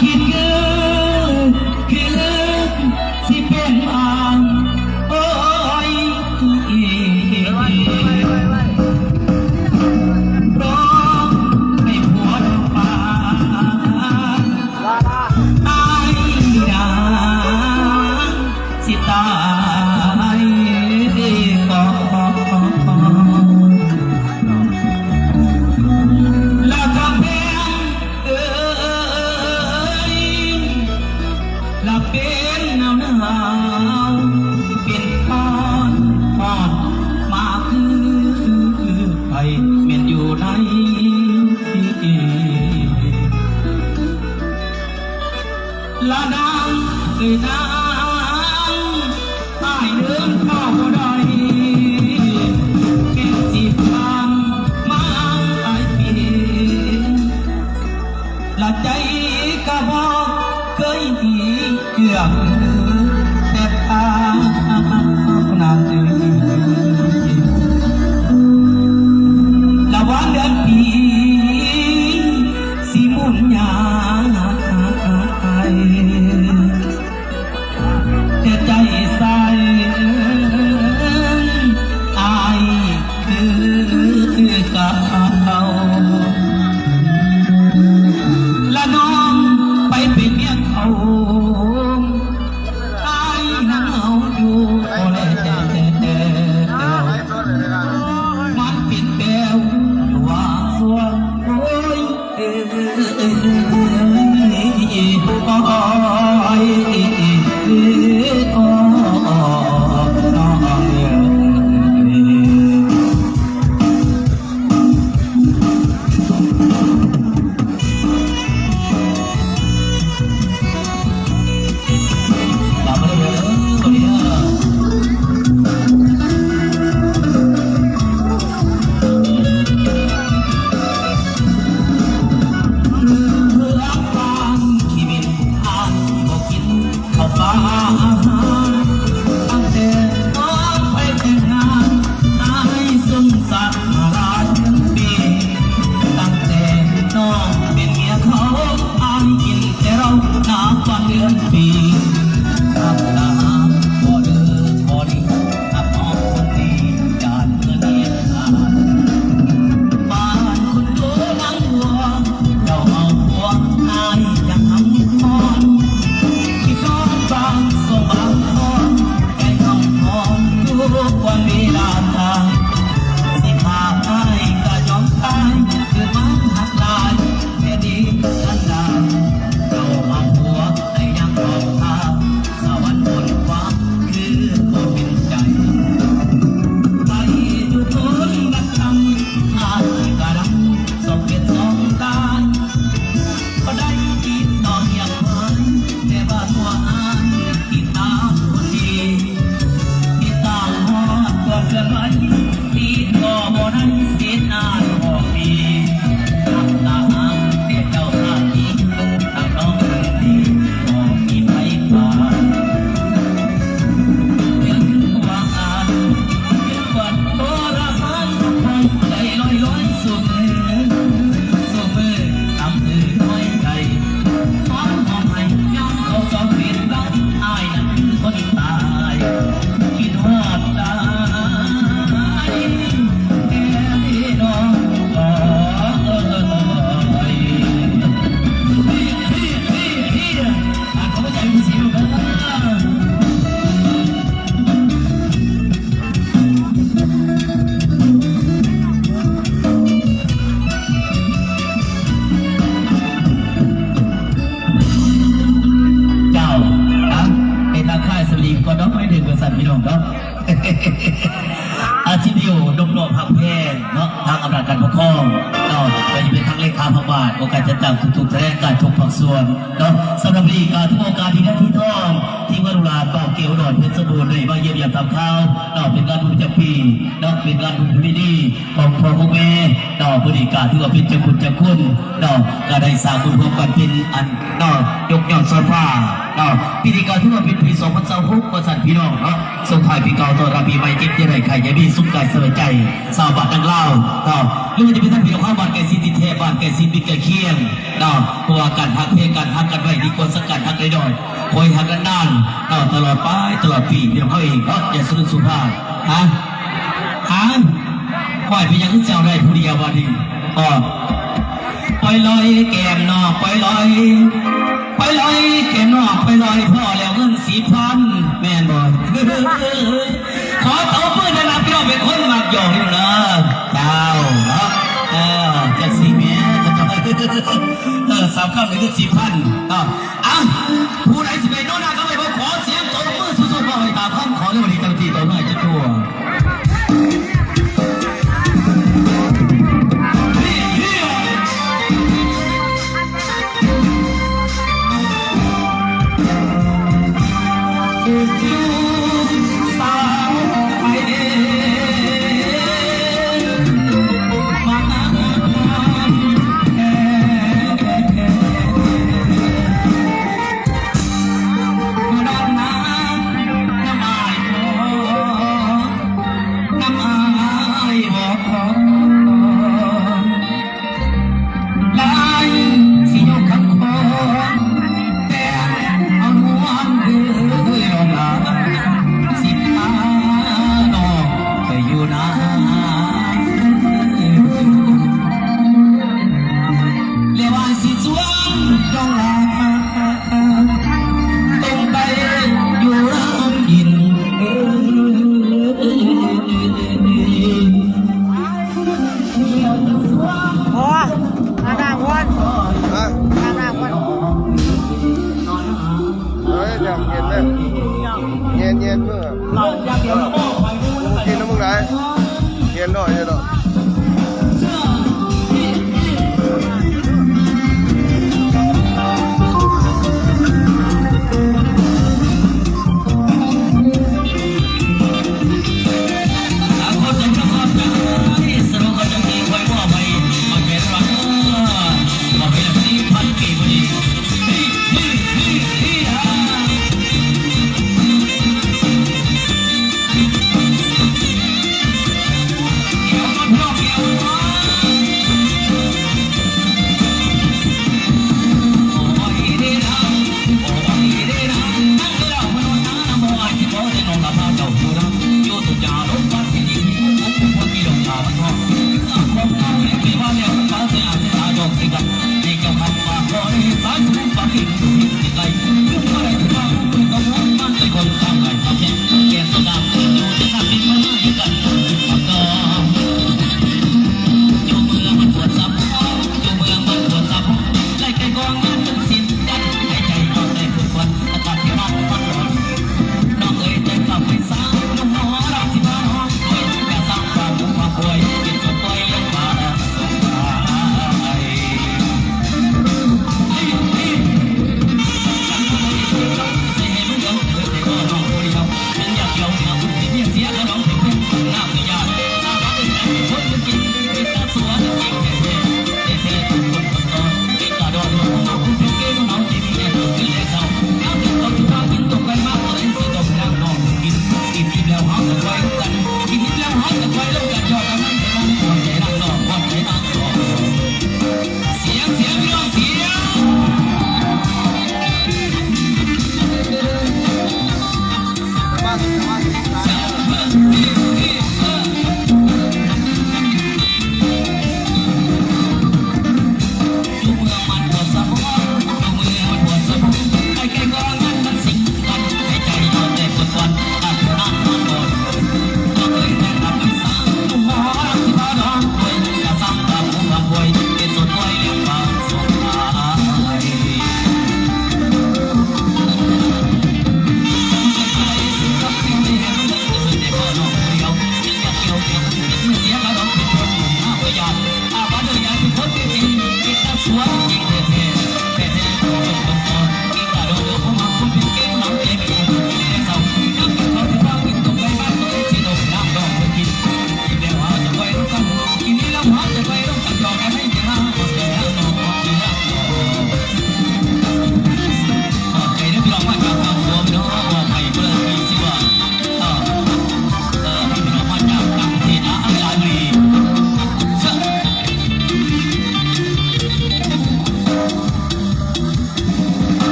ຄິດຄື ຄືລືມຊິເປັນບາງ ໂອ້ຍ ຮ້ອງໃຫ້ຜົວເອົາປາກ ອ້າຍນາງ ຊິຕາຍກ່ອນ ລະກຳແພງເອີຍ ລະເປັນໜາວໜາວ ເປັນຮ້ອນຮ້ອນ ມາຄື ຄື ຄືໄພ ແມ່ນຢູ່ໃນ ລະນາງເອີຍນາງ ອ້າຍລືມເຈົ້າບໍ່ໄດ້ ແມ່ນສິຜ່ານມາຫຼາຍປີ ລະໃຈກະບໍ່ເຄີຍດີ ເກືອບລືມແຕ່ປາກນາງເອີຍ ລະວັນເດືອນປີ ຊິໝູນຍາຍ ແຕ່ໃຈໃສ່ອ້າຍຄືເກົ່າ ລະນ້ອງໄປເປັນເມຍເຂົາ ອ້າຍນຳເຮົາຢູ່ບໍ່ແລ ມັນເປັນແປວຢູ່ວ່າງສ່ວນ ໂອ້ຍ ເອີຍ ໂອ້ຍ ໂອ້ຍ ໂອ້ຍ ນ້ອງເອີຍ. ເພື່ອບາງຊີວິດ ອ້າຍບໍ່ກິນເຂົ້າປາອາຫານ ຕັ້ງແຕ່ນ້ອງໄປແຕ່ງງານ ອ້າຍສົງສານມາຫຼາຍເດືອນປີ ຕັ້ງແຕ່ນ້ອງເປັນເມຍເຂົາ ອ້າຍກິນແຕ່ເຫຼົ້າ ນັບວັນເດືອນປີ ຮັກຕາຫາກບໍ່ເລີກບໍ່ຫຼີ ຮັກນ້ອງຄົນດີ ຢ້ານເມື່ອເນຍນານ ບ້ານຄຸນໂດນາງບົວ ເຈົ້າເອົາຜົວ ອ້າຍຍັງຫຳຄອນ ຄິດຮອດບາງຊ່ວງບາງຕອນ ໃຈຮ້ອນຮອນ ທຸກວັນເວລາຕາຍ ຊິຂ້າອ້າຍກະຍອມຕາຍ ເກີດມາຮັກຫຼາຍ ແທ້ດີອັນດາ ເຈົ້າເອົາຜົວ ໄດ້ຍັງເອົາຂ້າ ສະຫວັນບົນຟ້າ ຄືບໍ່ເປັນໃຈ ໄປຢູ່ໂພນບັກຄຳ ອາດກະດຳ ສອງເປັດສອງຕາຍ ບໍ່ໄດ້ຕິດຕໍ່ຮຽກຫາຍ ແຕ່ວ່າຕົວອ້າຍຕິດຕາມຄົນດີ ຕິດຕາມຮອດຄວາມເຄື່ອນໄຫວ ຕິດຕໍ່ບໍ່ໄດ້ ສິດອ້າຍບໍ່ມີ ຮັກຕາຫາກແຕ່ເຈົ້າຊາດນີ້ ຮັກນ້ອງຄົນດີ ບໍ່ມີໃຜປານ ເປັນຫວັງອານ ເປັນຫວັງໂທລະມານ ໃຫ້ໃຈລອຍໆ ຊຸມ ຊຸມມື້ ຕຳຄືນ້ອຍໃຈ ຄວາມຮ້ອງໄຫ້ ຍາມເຂົາສອບປິ່ດໄດ້ ອ້າຍນັ້ນຄືຄົນຕາຍ ຄິດຮອດຕາຍແທ້ເນາະ ໂອ້ຍ ອັນຂອບໃຈຜູ້ສິວເດີ. ເຈົ້າ ນະ ໃຫ້ທັກທາຍສະຫວັດດີກ່ອນເນາະ ໄປເຖິງວ່າຊັ້ນພີ່ນ້ອງເນາະ ອາ ສະຕູດິໂອນົບນ້ອມຮັກແພງເນາະ ທາງອຳນາດການປົກຄອງເນາະ ບໍ່ວ່າຈະເປັນທາງເລຂາພັກບ້ານ ອົງການຈັດຕັ້ງທຸກໆຂະແໜງການ ທຸກພາກສ່ວນເນາະ ສຳລັບມື້ນີ້ກະຖືໂອກາດດີນະທີ່ທອງ ທີ່ວ່າລູກຫຼານບ່າວເກວດອນເພັດສະບູນ ໄດ້ມາຢ້ຽມຢາມຖາມຂ່າວເນາະ ເປັນງານບຸນປະຈຳປີເນາະ ເປັນງານບຸນປະເພນີ ຂອງພໍ່ຂອງແມ່ເນາະ ມື້ນີ້ກະຖືວ່າເປັນເຈົ້າບຸນເຈົ້າຄຸນເນາະ ກະໄດ້ສ້າງບຸນຮ່ວມກັນເປັນອັນເນາະ ຍົກຍ້ອງສອຍຟ້າເນາະ ປີນີ້ກະຖືວ່າເປັນປີສອງພັນຊາວຫົກວ່າຊັ້ນພີ່ນ້ອງເນາະ ສົ່ງທ້າຍປີເກົ່າຕ້ອນຮັບປີໃໝ່ ເຈັບຢ່າໄດ້ ໄຂ້ຢ່າມີ ສຸກກາຍສະບາຍໃຈ ຊາວບ້ານນາງລາວເນາະ ຫຼືວ່າຈະເປັນທາງພີ່ນ້ອງເຮົາບ້ານໃກ້ຊິດຕິດແຖບ ບ້ານໃກ້ຊິດມິດໃກ້ຄຽງເນາະ ເພາະວ່າການຮັກແພງ ການຮັກກັນໄວ້ດີກວ່າສັກການຮັກນ້ອຍໆ ຂໍໃຫ້ຮັກນານໆເນາະ ຕະຫຼອດໄປຕະຫຼອດປີ ເລື່ອງເຮົາເອງເນາະ ຢ່າສະດຸດສຸພານ ຮະ ຮະ ຂ້ອຍເປັນຫຍັງຄືເຈົ້າໄດ້ຜູ້ດຽວບັດນີ້ ອໍ ໄປລອຍແກ້ມນ້ອງ ໄປລອຍ ໄປລອຍແກ້ມນ້ອງ ໄປລອຍພໍ້ແລ້ວເງິນສິບພັນ ແມ່ນບໍ່? ຂໍຕົບມືນຳ ພີ່ນ້ອງເປັນຄົນມັກຢອກນີ້ເດີ ເຈົ້າເນາະ ເອີ ຈັກຊິແມ່ນ ເອີ ສາມຄຳນີ້ຄືສິບພັນເນາະ ເອົ້າ ຜູ້ໃດຊິໄປໂນນາກໍໄປ ຂໍສຽງຕົບມືສຸດໆ ເວົ້າໃຫ້ຕາມຄຳຂໍເລີຍ ວັນນີ້ເຈົ້າໜ້າທີ່ຕົບມືໃຫ້ຈັກຕົວ ນຳອ້າຍວອນ ຫຼາຍຊິຍົກຄຳຂອນ ແຕ່ເອົານວນເດີນ້ອງຫຼາ ຊິພານ້ອງໄປຢູ່ນາ ແລ້ວອ້າຍຊິຊວນນ້ອງຫຼາ ຕ້ອງໄປຢູ່ນຳກິນ ໂອ້ຍ ອາບນ້ຳກ່ອນ ຮະ? ອາບນ້ຳກ່ອນ ເອີຍ ຢາກເຢັນເດ້ ເຢັນໆ ມື້ ເອົາ ຢາກເຢັນ ບໍ່ກິນນຳມຶງຫຼາຍ ເຢັນໜ້ອຍເດີ. ດຽວມາເ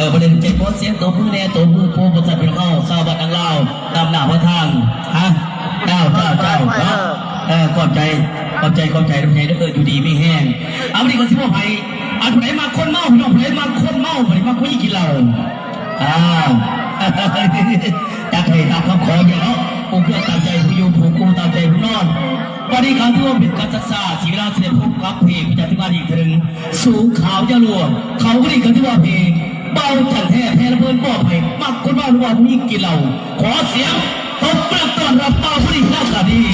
ເອີ ບໍ່ໄດ້ໃຈ ຂໍສຽງຕົບມືແດ່ ຕົບມືໂປ້ ບໍ່ຊັນພີ່ນ້ອງເຮົາ ຊາວບ້ານທາງລາວ ນຳໜ້າພາທາງ ຮະ ເຈົ້າ ເຈົ້າ ເຈົ້າ ເນາະ ເອີ ຂອບໃຈ ຂອບໃຈ ຂອບໃຈນຳໃຫຍ່ເດີ້ ຢູ່ດີມີແຮງ. ເອົາ ມື້ນີ້ກໍຊິມອບໃຫ້ ອັນ ຜູ້ໃດມັກຄົນເມົາ ພີ່ນ້ອງ ຜູ້ໃດມັກຄົນເມົາ ຜູ້ໃດມັກຜູ້ຍິງກິນເຫຼົ້າ ອ່າ ຈັດໃຫ້ຕາມຄຳຂໍຢູ່ເນາະ ຜູ້ເກືອຕາມໃຈຜູ້ຢູ່ ຜູ້ກູ້ຕາມໃຈຜູ້ນອນ. ວັນນີ້ກໍຖືວ່າເປັນການສຶກສາ ເສຍເວລາ ຊິໄດ້ພົບກັບເພງປະຈຳຈັງຫວັດອີກເທື່ອໜຶ່ງ ສູງຂາວຍາວຫຼວງ ເຂົາຜູ້ນີ້ກໍຖືວ່າເພງ ເບົາຈັນແທ້ ແພລະເພີນ ມອບໃຫ້ມັກຄົນເມົາ ຫຼືວ່າຜູ້ຍິງກິນເຫຼົ້າ. ຂໍສຽງຕົບມືຕ້ອນຮັບເບົາຜູ້ນີ້ນຳກັນນີ້.